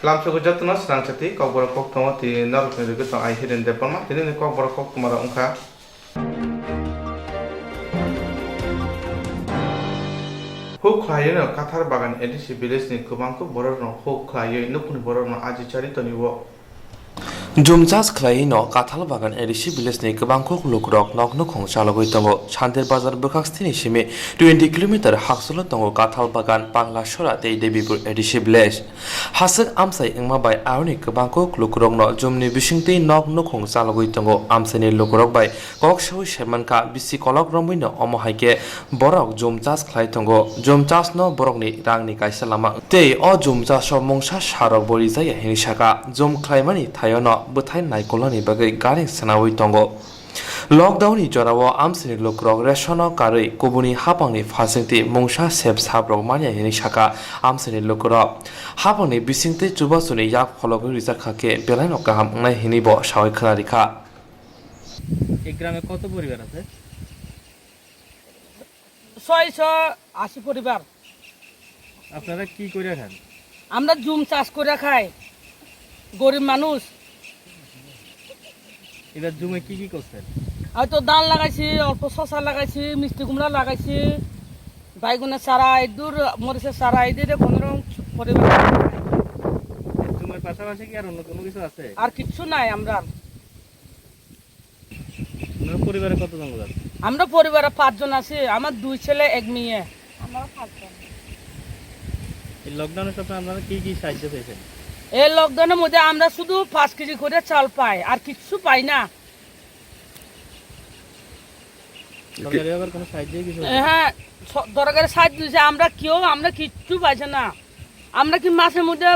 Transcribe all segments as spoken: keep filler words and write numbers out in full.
Lamsogo jotono swrang chati kokborok koktwma twi norokni rwgwi tong ai Hiren Debbarma. Tini ni kokborok koktwma rok wngkha. Huk khlaiwi no Kathar Bagan A D C village ni kwbangkuk borok rok huk khlaiwi nukhungni borok no aji chari tonwi o. Jum chas khlaiwi no Kathal Bagan A D C village ni kwbangkuk lukurok nok nukhung chalogwi tongo. Santir Bazar bwkhak sthini simi twenty kilometer hakchalo tongo Kathal Bagan, Panglasora tei Debipur A D C village. Haswk amchai wngma bai aroni kwbangkuk lukurokno jumni bisingtwi nok nukhung chalogwi tongo. Amchaini lukurok bai kok sawi saimankha, bisi kolok romwino omo hai khe borok jum chas khlai tongo. Jum chasno borokni rangni kaisa lama tei o jum chaso mungsa sarokbo rijaya hini saka. Jum khlaimani thaiono bwthai naikolnani bagwi gari swnawi tongo. Lockdown ni jorao amchaini lukurok ration o karwi kubuni hapangni phasingtwi mungsa sep saprok manya hini saka amchaini lukurok. Hapangni bisingtwi chubachuni yak phologwi rijak kha khe belaino kaham wngnai hini bo sawi khwnarikha. এই গ্রামে কত পরিবার আছে? ছয়শো আশি পরিবার। আপনারা কি করে খান? আমরা জুম চাষ করে খাই, গরিব মানুষ। এবার জুমে কি কি করছেন? হয়তো ধান লাগাইছি, অল্প শশা লাগাইছি, মিষ্টি কুমড়া লাগাইছি, বাইগুনের চারা, ইদুর মরিচের চারা, এই দিয়ে কোনো রকম পরিবার। জুমের পাশাপাশি কি আর অন্য কোনো কিছু আছে? আর কিচ্ছু নাই আমরা। আপনার পরিবারে কতজন লোক আছে? আমরা পরিবারে পাঁচজন আছি, আমার দুই ছেলে, এক মেয়ে। আমরাও পাঁচজন। এই লকডাউনের সময় আপনারা কি কি সাহায্য পেয়েছেন? এই লকডাউনের মধ্যে আমরা শুধু পাঁচ কেজি করে চাল পাই, আর কিচ্ছু পাই না। সরকারিভাবে কোনো সাহায্য কিছু হয়েছে? হ্যাঁ, স-, দরকারি সাহায্য দিয়েছে, আমরা কেউ, আমরা কিচ্ছু পাইছে না। আমরা কি মাসের মধ্যে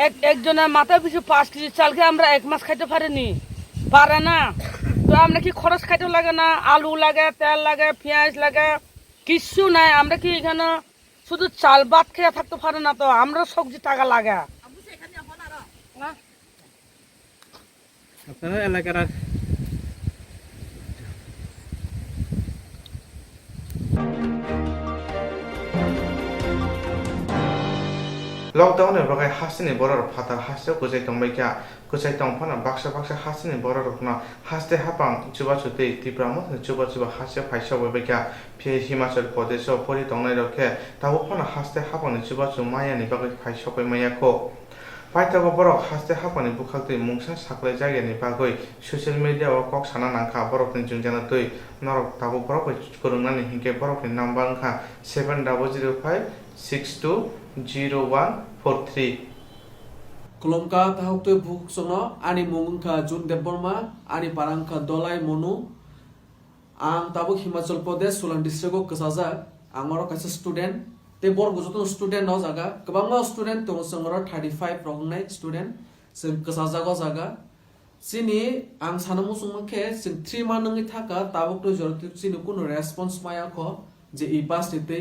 এক, একজনের মাথা পিছু পাঁচ কেজি চাল খেয়ে আমরা এক মাস খাইতে পারিনি, পারে না। তো আমরা কি খরচ খাইতে লাগে না, আলু লাগে, তেল লাগে, পেঁয়াজ লাগে, কিচ্ছু নাই। আমরা কি এখানে শুধু চাল ভাত খেয়ে থাকতে পারে না, তো আমরা সবজি টাকা লাগে। না? আপনারা এলাকার আর Lockdown ni bagwi hasteni borok rok phatar haste kwchai tongbai kha. Kwchai tong phano baksa baksa hasteni borok rokno haste hapang chubachu tei Tipra Mothani chubachu ba haste phai sokbai bai kha. Phiya Himachal Pradesh o pori tongnai rok khe tabuk phano haste hapang ni chubachu maya ni bagwi phai sokbai maya kho. Paithago borok haste haphangni bwkhaktwi mungsa saklai jak yani bagwi social media o kok sana nangkha borokni jwngjano twi. Norok tabuk borok bai kwrwngnani hinkhe borokni number wngkha seven double zero five six two zero one four three. Khulumkha tahuktwi bukhukchwngno, ani mung wngkha Jun Debbarma, ani para wngkha Dolai Monu. Ang tabuk Himachal Pradesh, Solan district o kwchajak. Ang oro kaisa student. Tei borok bo jotono student o jaga. Kwbangma student tongo, chwng oro thirty five rok wngnai student. Chwng kwchajak o jaga. Chini ang sana muchung mankhe, chwng three month wngwi thangkha, tabuk to jora chini kunu response maya kho je e pass ni twi.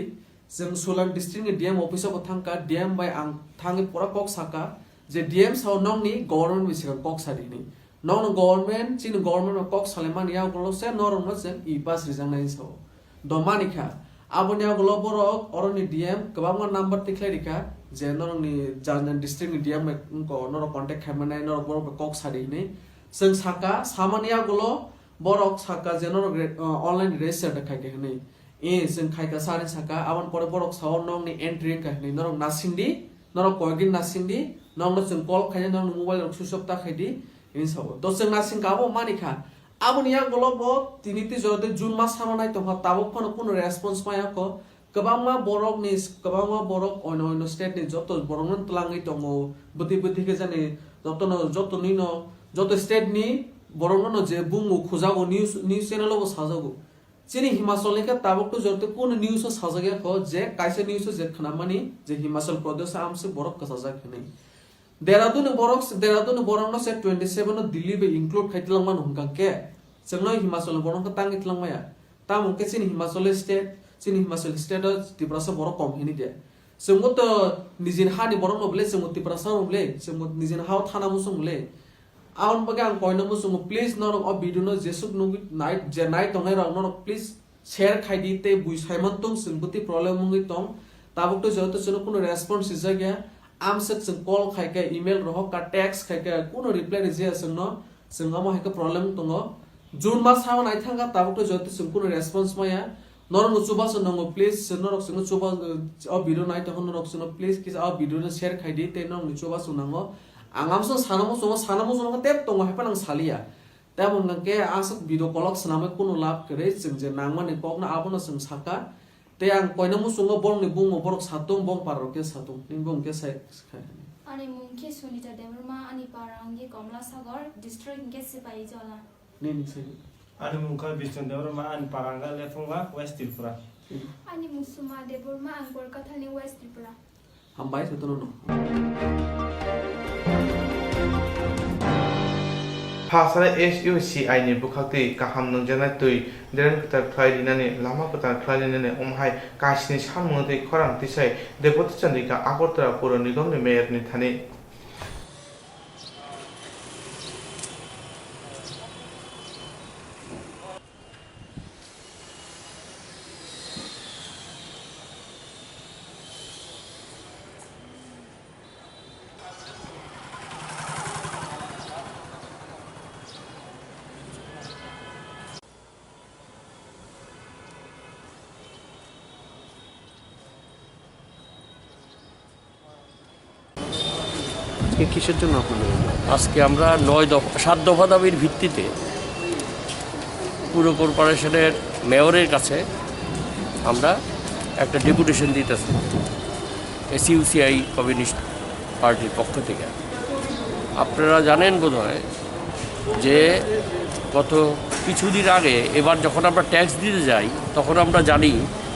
Chwng Solan district ni D M office o bo thangkha, D M bai ang thangwi pura kok sakha je D M sao nokni government bai swkang kok sadi hinwi. Nokno government, chini government no kok salaimani yagulo se norokno chwng e pass rijaknai sao. Domani kha. Aboni yagulo borok oroni D M kwbangma number tikhlai rikha je norokni jan jan district ni D M bai wngkha norok contact khaimanai, norok borok bai kok sadi hinwi. Chwng sakha, samani yagulo borok sakha je norok re-, uh, online register da khaikha hinwi. E, chwng khaikha sari sakha, aboni pore borok sao nokni entry wngkha hinwi. Norok nasingdi, norok koyekdin nasingdi, nokno chwng call khainai, nokni mobile rok switch off ta khaidi, hinwi sao. To chwng nasingkha abo manikha. Aboni yagulo bo tini twi jora tei June mas sama nai tongkha, tabuk phano kunu response maya kho. Kwbangma borokni, kwbangma borok oino oino state ni joto borokno twlangwi tongo. Bwtwi bwtwi khe jani jotono, jotonino, joto state ni borokno je bumo khujago, news, news channel o bo sajago. Chini Himachal ni khe tabuk to jora tei kunu news o sajak ya kho je kaisa news o je khnamani je Himachal Pradesh o amswk borok kwchajak hinwi. Dehradun ni borok, Dehradun ni borok no se twenty seven no Delhi bai include khai twlang mano hwnkha khe chwng no Himachal ni borok no tangwi twlang maya. Tamo hwnkhe chini Himachal state, chini Himachal state o Tiprasa borok kom hini de. Chwngbo to nijini hani borok no bole, chwngbo Tiprasa no bole, chwngbo nijini hao thana muchung bole. Aboni bagwi ang koino muchungo, please norok o video no jesuk nugwi nai, je nai tongnai rok norok please share khai di tei bui saiman tong chwng bwtwi problem wngwi tong. Tabuk to joto chwngno kunu response rijak ya. Amswk chwng call khai khe, email rohor kha, text khai khe, kuno reply rijaya chwngno, chwng omo hai khe problem tongo. June mas ha nai thang kha, tabuk tei joto chwng kuno response maya. Norok no chubachu nango, please, norok chwngno chuba, o video nai tongkha norok chwngno, please, kisa o video no share khai di, tei norok ni chubachu nango. Ang amswk sana muchungo, sana muchungo tep tongo, hai phano ang saliya. Tei abo hwnkhe aswk video kolok swnamwi kunu lab kwrwi, chwng je nangmani kokno abono chwng sakha. Tei ang koina muchungo borokni bumung borok satung, bong parrok khe satung, nini bumung khe sai, sai. Ani mung khe Sunita Debbarma, ani para hwnkhe Komla Sagar, district hwnkhe Sipaijala. Nini sai. Ani mung khe Bishnu Debbarma, ani para hwnkhe Lephungla, West Tripura. Ani mung Suma Debbarma, ang Kolkata ni West Tripura. Hambai jotono no. Phasara S U C I ni bwkhaktwi kaham nungjaknai twi drain kwtal khlai rinani, lama kwtal khlai rinani, omo hai kaisni samungno twi khorang tisai Deboti Chandrika Agartala Puro Nigom ni Mayor ni thani. আজকে কিসের জন্য আপনাদের এই? আজকে আমরা নয় দফা, সাত দফা দাবির ভিত্তিতে পুর কর্পোরেশনের মেয়রের কাছে আমরা একটা ডেপুটেশন দিতেছি এসইউসিআই কমিউনিস্ট পার্টির পক্ষ থেকে। আপনারা জানেন বোধহয় যে গত কিছুদিন আগে এবার যখন আমরা ট্যাক্স দিতে যাই, তখন আমরা জানি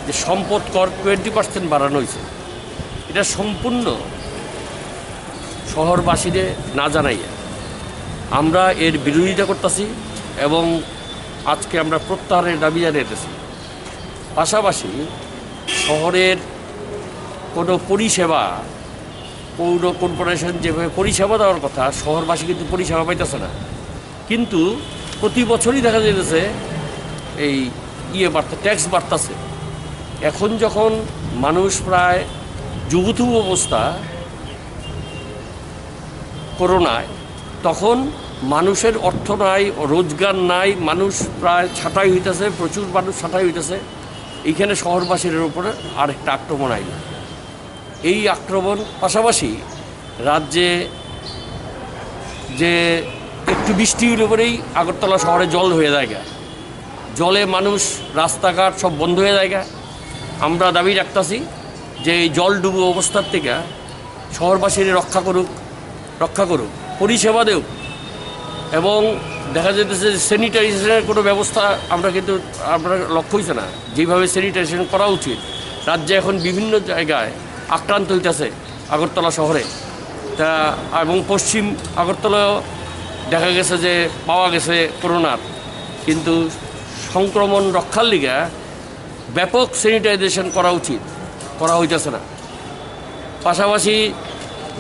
যে সম্পদ কর টোয়েন্টি পার্সেন্ট বাড়ানো হয়েছে। এটা সম্পূর্ণ শহরবাসীরে না জানাইয়া আমরা এর বিরোধিতা করতেছি এবং আজকে আমরা প্রত্যাহারের দাবি জানাইতেছি। পাশাপাশি শহরের কোনো পরিষেবা, পৌর কর্পোরেশন যেভাবে পরিষেবা দেওয়ার কথা, শহরবাসী কিন্তু পরিষেবা পাইতেছে না। কিন্তু প্রতি বছরই দেখা যাইতেছে এই ইয়ে বাড়তে, ট্যাক্স বাড়তেছে। এখন যখন মানুষ প্রায় জুবুথুবু অবস্থা করোনায়, তখন মানুষের অর্থ নাই, রোজগার নাই, মানুষ প্রায় ছাঁটাই হইতেছে, প্রচুর মানুষ ছাঁটাই হইতেছে। এইখানে শহরবাসীর উপরে আরেকটা আক্রমণ আইল। এই আক্রমণ পাশাপাশি রাজ্যে যে একটু বৃষ্টি হইলে পরেই আগরতলা শহরে জল হয়ে যায় গা। জলে মানুষ, রাস্তাঘাট সব বন্ধ হয়ে যায় গা। আমরা দাবি রাখতাছি যে এই জল ডুবো অবস্থার থেকে শহরবাসীর রক্ষা করুক, রক্ষা করুক, পরিষেবা দেউক। এবং দেখা যাইতেছে যে স্যানিটাইজেশনের কোনো ব্যবস্থা আমরা কিন্তু, আমরা লক্ষ্য হইছে না, যেভাবে স্যানিটাইজেশন করা উচিত। রাজ্যে এখন বিভিন্ন জায়গায় আক্রান্ত হইতেছে আগরতলা শহরে, তা এবং পশ্চিম আগরতলায়ও দেখা গেছে যে পাওয়া গেছে করোনার, কিন্তু সংক্রমণ রক্ষার লিগে ব্যাপক স্যানিটাইজেশন করা উচিত, করা হইতেছে না। পাশাপাশি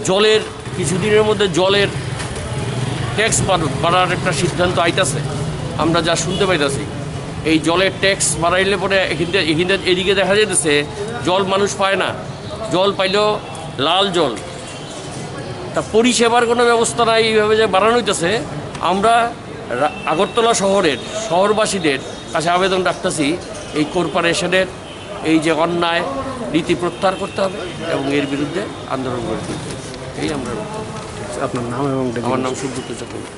জলের, কিছুদিনের মধ্যে জলের ট্যাক্স বাড়-, বাড়ার একটা সিদ্ধান্ত আইতাছে, আমরা যা শুনতে পাইতাছি। এই জলের ট্যাক্স বাড়াইলে পরে এখান থেকে, এখান থেকে এদিকে দেখা যাইতেছে জল মানুষ পায় না, জল পাইলেও লাল জল। তা পরিষেবার কোনো ব্যবস্থা নাই, এইভাবে যে বাড়ানো হইতেছে। আমরা রা-, আগরতলা শহরের শহরবাসীদের কাছে আবেদন রাখতেছি, এই কর্পোরেশনের এই যে অন্যায় নীতি প্রত্যাহার করতে হবে এবং এর বিরুদ্ধে আন্দোলন গড়ে তুলতে হবে। এই আমরা। আপনার নাম এবং আমার নাম designation. Subrata Chakraborty.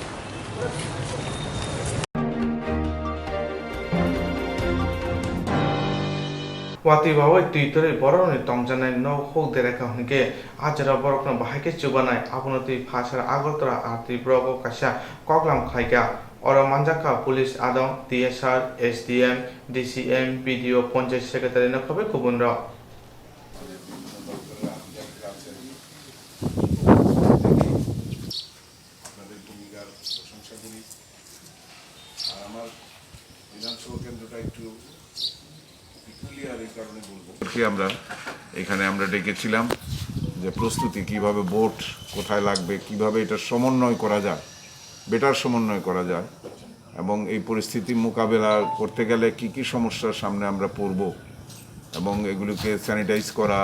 Watwi bawi twi torwi borokni tongjaknai nok huk derai kha hwnkhe, ah jora borokno bahai khe chubanai, abono twi phasar Agartala R three block o kaisa koklam khlaikha. Oro manjakha police adong, T S R, S D M, D C M, B D O, panchayat secretary no khabai kubunrok. আপনাদের ভূমিকার প্রশংসা করি। আর আমার বিধানসভা কেন্দ্রটা একটু পিকুলিয়ার, এই কারণে বলবো। কি আমরা এখানে আমরা ডেকেছিলাম যে প্রস্তুতি কিভাবে, ভোট কোথায় লাগবে, কিভাবে এটা সমন্বয় করা যায়, বেটার সমন্বয় করা যায় এবং এই পরিস্থিতি মোকাবেলা করতে গেলে কি কি সমস্যার সামনে আমরা পড়ব এবং এগুলিকে স্যানিটাইজ করা,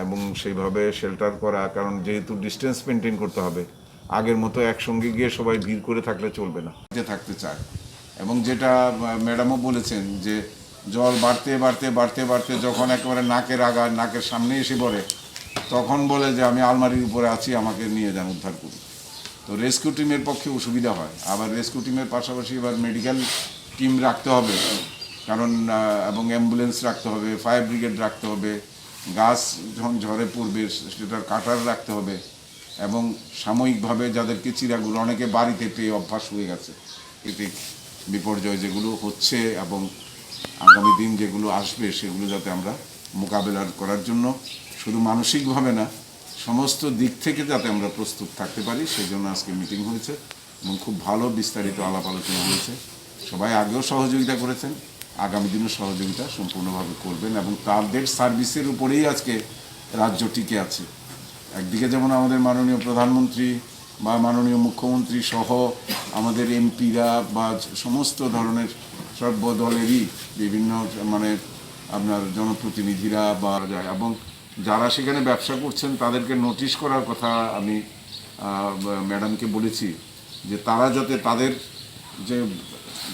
এবং সেইভাবে শেল্টার করা, কারণ যেহেতু ডিস্টেন্স মেনটেন করতে হবে, আগের মতো একসঙ্গে গিয়ে সবাই ভিড় করে থাকলে চলবে না। যে থাকতে চায়, এবং যেটা, আহ, ম্যাডামও বলেছেন যে জল বাড়তে বাড়তে বাড়তে বাড়তে যখন একেবারে নাকের আগা, নাকের সামনে এসে পড়ে, তখন বলে যে, "আমি আলমারির উপরে আছি, আমাকে নিয়ে যান, উদ্ধার করুন।" তো রেস্কিউ টিমের পক্ষে অসুবিধা হয়। আবার রেস্কিউ টিমের পাশাপাশি এবার মেডিকেল টিম রাখতে হবে, কারণ, আহ, এবং অ্যাম্বুলেন্স রাখতে হবে, ফায়ার ব্রিগেড রাখতে হবে, গাছ যখন ঝড়ে পড়বে সেটার কাটার রাখতে হবে, এবং সাময়িকভাবে যাদেরকে চিরাগুলো অনেকে বাড়িতে পেয়ে অভ্যাস হয়ে গেছে, প্রাকৃতিক বিপর্যয় যেগুলো হচ্ছে এবং আগামী দিন যেগুলো আসবে, সেগুলো যাতে আমরা মোকাবেলা করার জন্য শুধু মানসিকভাবে না, সমস্ত দিক থেকে যাতে আমরা প্রস্তুত থাকতে পারি, সেই জন্য আজকে মিটিং হয়েছে এবং খুব ভালো বিস্তারিত আলাপ আলোচনা হয়েছে। সবাই আগেও সহযোগিতা করেছেন, আগামী দিনও সহযোগিতা সম্পূর্ণভাবে করবেন এবং তাদের সার্ভিসের উপরেই আজকে রাজ্য টিকে আছে। একদিকে যেমন আমাদের মাননীয় প্রধানমন্ত্রী বা মাননীয় মুখ্যমন্ত্রী সহ আমাদের এমপিরা বা সমস্ত ধরনের সর্ব দলেরই বিভিন্ন, মানে, আপনার জনপ্রতিনিধিরা বা, এবং যারা সেখানে ব্যবসা করছেন তাদেরকে নোটিশ করার কথা আমি, আহ, ম্যাডামকে বলেছি যে তারা যাতে তাদের যে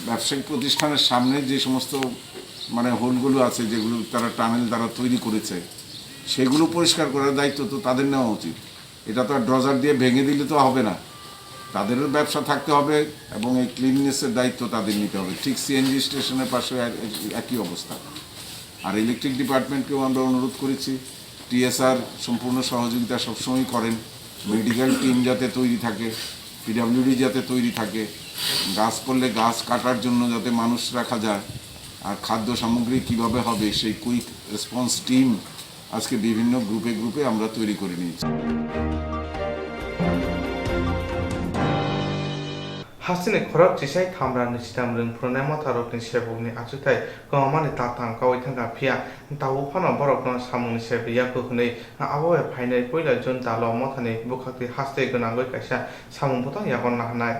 ব্যবসায়িক প্রতিষ্ঠানের সামনে যে সমস্ত, মানে, হোলগুলো আছে, যেগুলো তারা টানেল দ্বারা তৈরি করেছে, সেগুলো পরিষ্কার করার দায়িত্ব তো তাদের নেওয়া উচিত। এটা তো আর ড্রজার দিয়ে ভেঙে দিলে তো হবে না, তাদেরও ব্যবসা থাকতে হবে এবং এই ক্লিননেসের দায়িত্ব তাদের নিতে হবে। ঠিক সিএনজি স্টেশনের পাশেও এক-, একই অবস্থা। আর ইলেকট্রিক ডিপার্টমেন্টকেও আমরা অনুরোধ করেছি, টিএসআর সম্পূর্ণ সহযোগিতা সবসময় করেন, মেডিকেল টিম যাতে তৈরি থাকে, পিডাব্লিউডি যাতে তৈরি থাকে, গাছ পড়লে গাছ কাটার জন্য যাতে মানুষ রাখা যায়, আর খাদ্য সামগ্রী কিভাবে হবে সেই কুইক রেসপন্স টিম আজকে বিভিন্ন গ্রুপে গ্রুপে আমরা তৈরি করে নিয়েছি। Hasteni khorok chisai thamra nwichitam rwng phwrwngnai motharokni sebokni achukthai kwmamani tatham kaui thangkha, phiya tabuk phano borokno samungni sep rwya kho hwnwi abo bai phainai puila June talo mothani bwkhaktwi haste gwnangwi kaisa samung bwtang yago naharnai.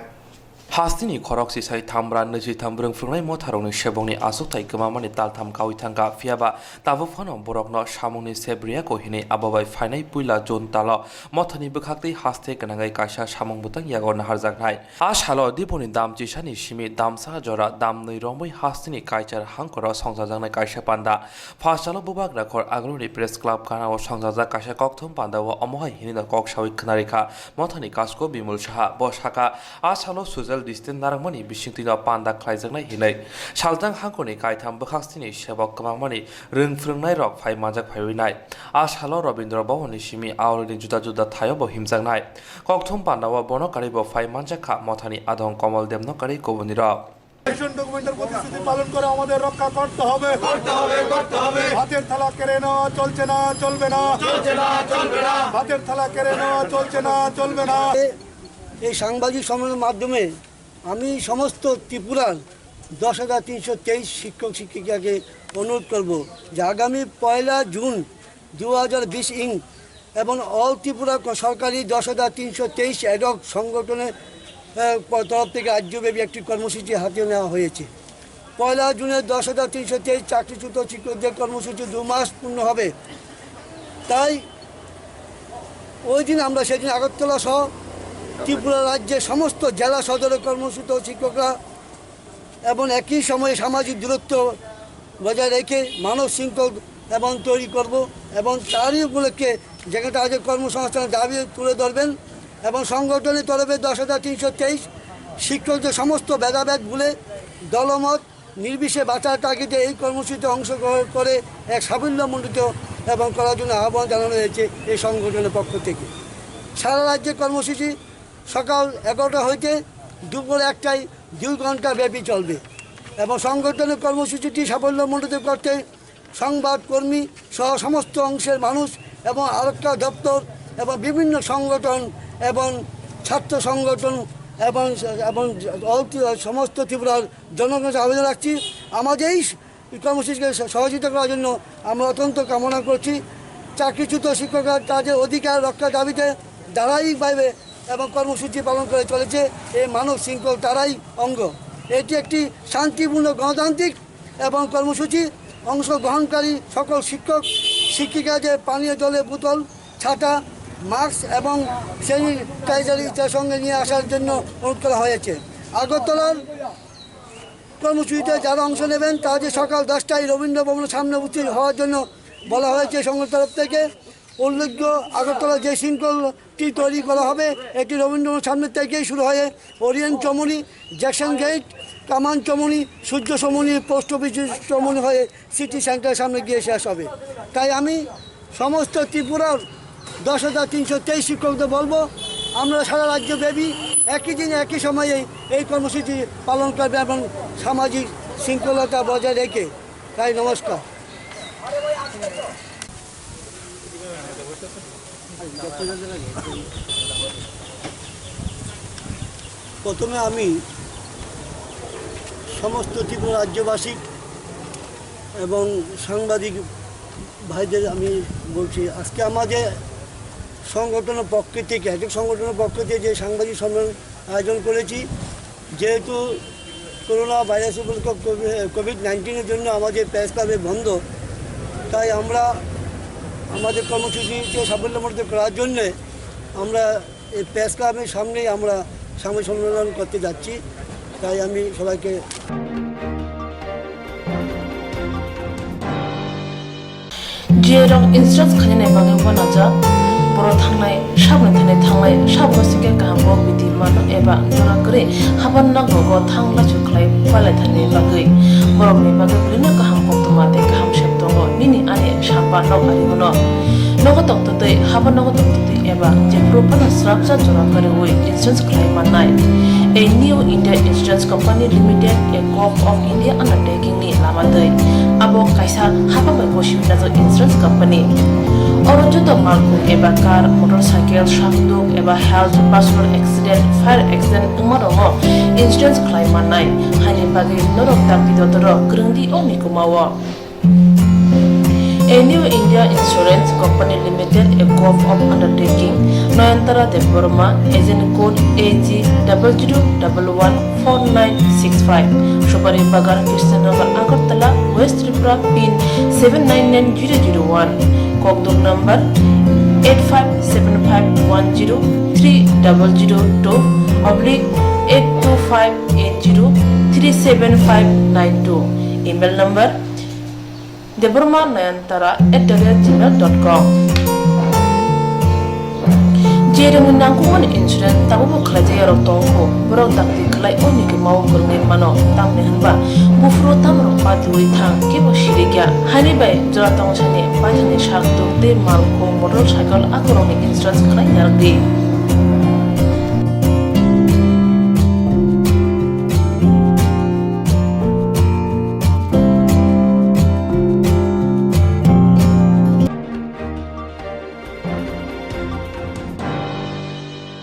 Hasteni khorok chisai thamra nwichitam rwng phwrwngnai motharokni sebokni achukthai kwmamani taltham kaui thangkha, phiyaba tabuk phano borokno samungni sep rwya kho hwnwi abo bai phainai puila June talo mothani bwkhaktwi haste gwnangwi kaisa samung bwtang yago naharjaknai. A salo dipuni dam chisani simi damsa jora damnwi romwi hasteni kaichar hangkoro songchajaknai kaisa panda. Phasalo Bubagra Khor Aguluni Press Club ganao songchajak kaisa kokthum pandao omo hai hinwi no kok saui khwnarikha mothani kasko Bimol Saha. Bo sakha, a salo social distance narwkmani bisingtwino panda khlaijaknai hinwi. Saltang hangkorni kaitham bwkhaksini sebok kwmangmani rwng phwrwngnairok phai manjak phaiwi nai. A salo Rabindra Bhawanni simi aoroni juda juda thaio bo himjaknai. Kokthum pandao bono karwi bo phai manjakha mothani adong Komol Debno karwi kubunirok. Election ডকুমেন্টের প্রতিশ্রুতি পালন করে আমাদের রক্ষা করতে হবে। করতে হবে, করতে হবে। ভাতের থালা কেড়ে নেওয়া চলছে না, চলবে না। চলছে না, চলবে না। ভাতের থালা কেড়ে নেওয়া চলছে না, চলবে না। এই সাংবাদিক সম্মেলনের মাধ্যমে আমি সমস্ত ত্রিপুরার দশ হাজার তিনশো তেইশ শিক্ষক শিক্ষিকাকে অনুরোধ করব যে আগামী পয়লা জুন দু হাজার বিশ ইং এবং অল ত্রিপুরা ক-, সরকারি দশ হাজার তিনশো তেইশ অ্যাডহক সংগঠনের, আহ, প-, তরফ থেকে রাজ্যব্যাপী একটি কর্মসূচি হাতে নেওয়া হয়েছে। পয়লা জুনের দশ হাজার তিনশো তেইশ চাকরিচ্যুত শিক্ষকদের কর্মসূচি দু মাস পূর্ণ হবে। তাই ওই দিন আমরা সেদিন আগরতলা সহ ত্রিপুরা রাজ্যের সমস্ত জেলা সদরে কর্মচ্যুত শিক্ষকরা এবং একই সময়ে সামাজিক দূরত্ব বজায় রেখে মানব শৃঙ্খল এবং তৈরি করব এবং তারই উপলক্ষে যেখানে তাদের কর্মসংস্থানের দাবি তুলে ধরবেন এবং সংগঠনের তরফে দশ হাজার তিনশো তেইশ শিক্ষকদের সমস্ত ভেদাভেদ ভুলে দলমত নির্বিশেষে বাঁচার তাগিদে এই কর্মসূচিতে অংশগ্রহণ করে এক সাফল্যমণ্ডিত এবং করার জন্য আহ্বান জানানো হয়েছে এই সংগঠনের পক্ষ থেকে। সারা রাজ্যে কর্মসূচি সকাল এগারোটা হইতে দুপুর একটায় দুই ঘন্টা ব্যাপী চলবে এবং সংগঠনের কর্মসূচিটি সাফল্যমণ্ডিত করতে সংবাদকর্মী সহ সমস্ত অংশের মানুষ এবং আরক্ষা দপ্তর এবং বিভিন্ন সংগঠন এবং ছাত্র সংগঠন এবং, এবং অল ত্রি-, সমস্ত ত্রিপুরার জনগণকে আবেদন রাখছি, আমাদের এই কর্মসূচিকে সহ-, সহযোগিতা করার জন্য আমরা অত্যন্ত কামনা করছি। চাকরিচ্যুত শিক্ষকরা তাদের অধিকার রক্ষার দাবিতে ধারাবাহিকভাবে এবং কর্মসূচি পালন করে চলেছে এই মানব শৃঙ্খল তারাই অঙ্গ। এটি একটি শান্তিপূর্ণ গণতান্ত্রিক এবং কর্মসূচি অংশগ্রহণকারী সকল শিক্ষক, শিক্ষিকাদের পানীয় জলের বোতল, ছাতা, মাস্ক এবং স্যানিটাইজার ইত্যাদি সঙ্গে নিয়ে আসার জন্য অনুরোধ করা হয়েছে। আগরতলার কর্মসূচিতে যারা অংশ নেবেন, তাদের সকাল দশটায় রবীন্দ্র ভবনের সামনে উপস্থিত হওয়ার জন্য বলা হয়েছে সংগঠন তরফ থেকে। উল্লেখ্য, আগরতলা যে শৃঙ্খলটি তৈরি করা হবে, এটি রবীন্দ্র ভবনের সামনে থেকেই শুরু হয়ে ওরিয়েন্ট চমুনি, জ্যাকসন গেট, কামান চমুনি, সূর্য চমুনি, পোস্ট অফিস চমুনি হয়ে সিটি সেন্টারের সামনে গিয়ে শেষ হবে। তাই আমি সমস্ত ত্রিপুরার দশ হাজার তিনশো তেইশ শিক্ষকদের বলবো, আমরা সারা রাজ্যব্যাপী একই দিনে একই সময়ে এই কর্মসূচি পালন করবে এবং সামাজিক শৃঙ্খলতা বজায় রেখে। তাই নমস্কার। প্রথমে আমি সমস্ত ত্রিপুরা রাজ্যবাসী এবং সাংবাদিক ভাইদের আমি বলছি, আজকে আমাদের সংগঠনের পক্ষ থেকে, একক সংগঠনের পক্ষ থেকে যে সাংবাদিক সম্মেলন আয়োজন করেছি, যেহেতু করোনা ভাইরাস উপলক্ষে কোভি-, কোভিড নাইন্টিনের জন্য আমাদের প্রেস ক্লাবে বন্ধ, তাই আমরা আমাদের কর্মসূচিকে সাফল্যমণ্ডিত করার জন্যে আমরা এই প্রেস ক্লাবের সামনেই আমরা সাংবাদিক সম্মেলন করতে যাচ্ছি। তাই আমি সবাইকে G A rok insurance khainani bagwi uanajak. Borok thangnai sabni thani thanglai, sabno sikhe kaham bo bidi mano eba jora kwrwi haban nokrogo thang laisu khlai palai thani bagwi. Borokni bagwi bwlwino kaham koktwma tei kaham sep tongo nini ani samba nok ari bono. Nogo tongtwtwi, haban nogo tongtwtwi eba jephuru phano srapsa jora kwrwi insurance khlai mannai. A New India Insurance Company Limited, a Gov of India undertaking ni lama twi. Abo kaisa hapang bai bosi winajak insurance company. Oro joto malkhung eba car, motorcycle, sakduk eba health, personal accident, fire accident wngma rokno insurance khlai mannai. Haini bagwi norok dakti dotoro kwrwngdi o mikuma o. A New India Insurance Company Limited, a Gov of undertaking, Nayantara Debbarma, agent code A G double zero double one four nine six five, Subari Bagan, Krishnanagar, Agartala, West Tripura, pin seven nine nine zero zero one, Kokdum number eight five seven five one zero three double zero two oblique eight two five eight zero three seven five nine two, email number Debbarma Nayantara at the rate gmail dot com. Jeremni nangkukmani insurance tabukbo khlaijak yarok tongo, borok dakti khlai o mikima o kwrwngwi mano, tamni hwnba buphuru tamrok patiwi thang kebo sirikya. Haini bai jora tongthani paithani sak duk tei malkhung motorcycle akorokni insurance khlai narwkdi.